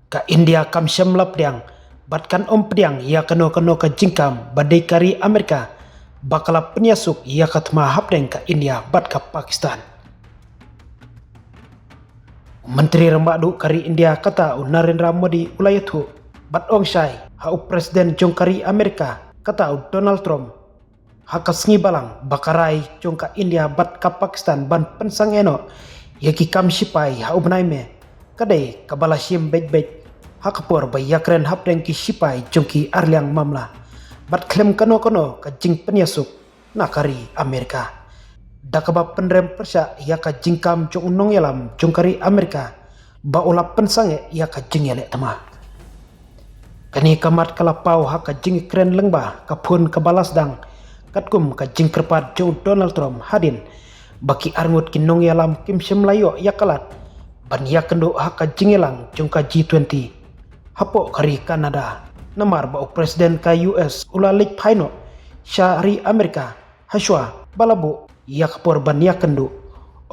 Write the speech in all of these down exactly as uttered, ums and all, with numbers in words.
Ka India kam shym la pdiang bad kan ym pdiang ïa kano kano ka jingkam ba dei ka ri Amerika ba ka la pynïasuk ïa ka thma hapdeng ka India bad ka Pakistan. U Myntri Rangbah Duh ka ri India kata u Narendra Modi u la ïathuh bad ong shai ha u President jong ka ri Amerika kata u Donald Trump ha ka sngi balang ba ka rai jong ka India bad ka Pakistan ban pynsangeh noh ïa ki kam shipai ha u bnai May ka dei kaba la shim beit beit ha ka por ba ïakren hapdeng ki shipai jong ki arliang mamla bad khlem kano kano ka jingpynïasuk na ka ri Amerika, da kaba pynrem pyrshah ïa ka jingkam jong u nongïalam jong ka ri Amerika ba u la pynsangeh ïa ka jingïaleh thma. Kane ka mat ka la paw ha ka jingkren lyngba ka phone kaba la sdang katkum ka jingkyrpad jong u Donald Trump hadien ba ki arngut ki nongïalam kim shym la ïoh ïa ka lad ban ïakynduh ha ka jingïalang jong ka G twenty hapoh ka ri Canada, namar ba u President ka U S u la leit phai noh sha ri Amerika hashwa ba la buh ïa ka por ban ïakynduh,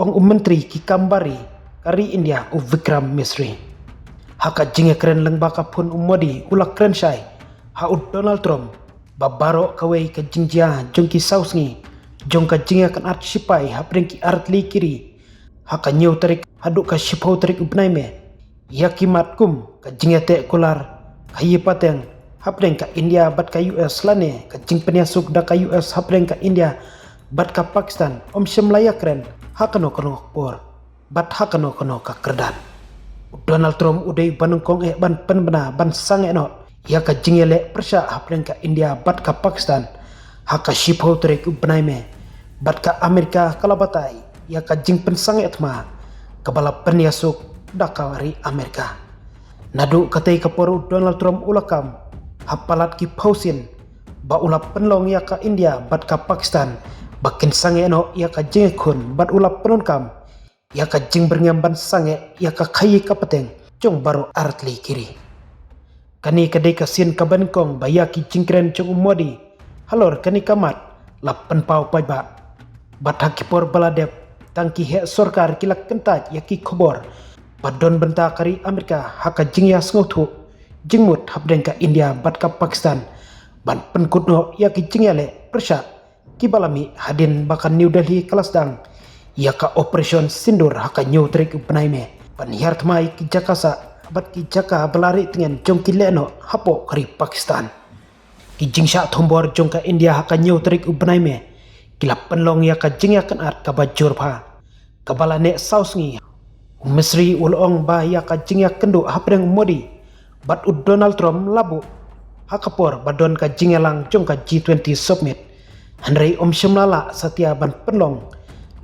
ong u Myntri ki kam bar ri ka ri India u Vikram Misri. Ha ka jingïakren lyngba ka phone u Modi u la kren shai ha u Donald Trump ba baroh kawei ka jingjia jong ki saw sngi jong ka jingïakynad shipai hapdeng ki artylli ki ri ha ka hynñiew tarik haduh ka shiphew tarik u bnai May ïa ki mat kum ka jingïateh kular, ka ïa pateng hapdeng ka India bad ka U S lane ka jingpynïasuk da ka U S hapdeng ka India bad ka Pakistan ym shym la ïakren ha kano kano ka por bad ha kano kano ka kyrdan. U Donald Trump u dei uba nyngkong eh ban pynbna ban sangeh noh ïa ka jingïaleh pyrshah hapdeng ka India bad ka Pakistan ha ka shiphew tarik u bnai May bad ka Amerika ka la batai ïa ka jingpynsangeh thma kaba la pynïasuk da ka ri Amerika. Naduh katei ka por u Donald Trump u la kam ha palat ki phew sien ba u la pynlong ïa ka India bad ka Pakistan ba kin sangeh noh ïa ka jingïakhun bad u la pyndonkam ïa ka jingbyrngem ban sangeh ïa ka khaïi ka pateng jong baroh artylli ki ri. Kane ka dei ka sien kaba nyngkong ba ïa ki jingkren jong u Modi halor kane ka mat la pynpaw paidbah. Bad ha ki por ba la dep tang ki heh sorkar ki la kyntait ïa ki khubor ba don bynta ka ri Amerika ha ka jingïasngewthuh jingmut hapdeng ka India bad ka Pakistan ban pynkut noh ïa ki jingïaleh pyrshah kiba la mih hadien ba ka New Delhi ka la sdang ïa ka Operation Sindoor ha ka hynñiew tarik u bnai May ban hiar thma ïa ki jaka sah bad ki jaka ba la rieh tngen jong ki lehnoh hapoh ka ri Pakistan. Ki jingshah thombor jong ka India ha ka hynñiew tarik u bnai May ki la pynlong ïa ka jingïakynad kaba jur bha kaba la neh saw sngi. U Misri u la ong ba ïa ka jingïakynduh hapdeng u Modi bad u Donald Trump la buh ha ka por ba don ka jingïalang jong ka G twenty summit, hynrei ym shym la lah satia ban pynlong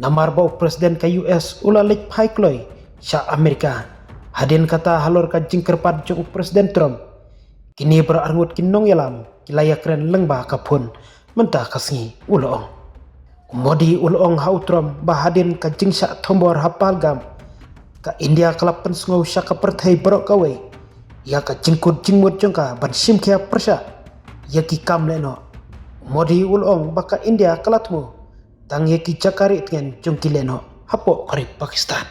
namar ba u President ka U S u la leit phai kloi sha Amerika. Hadien kata halor ka jingkyrpad jong u President Trump, kine baroh arngut ki nongïalam ki la ïakren lyngba ka phone mynta ka sngi, u la ong. U Modi u la ong ha u Trump ba hadien ka jingshah thombor ha Pahalgam, ka India ka la pynsngew sha ka pyrthei baroh kawei ïa ka jingkut jingmut jong ka ban shim khia pyrshah ïa ki kam lehnoh. U Modi u la ong ba ka India ka la thmu tang ïa ki jaka rieh tngen jong ki lehnoh hapoh ka ri Pakistan.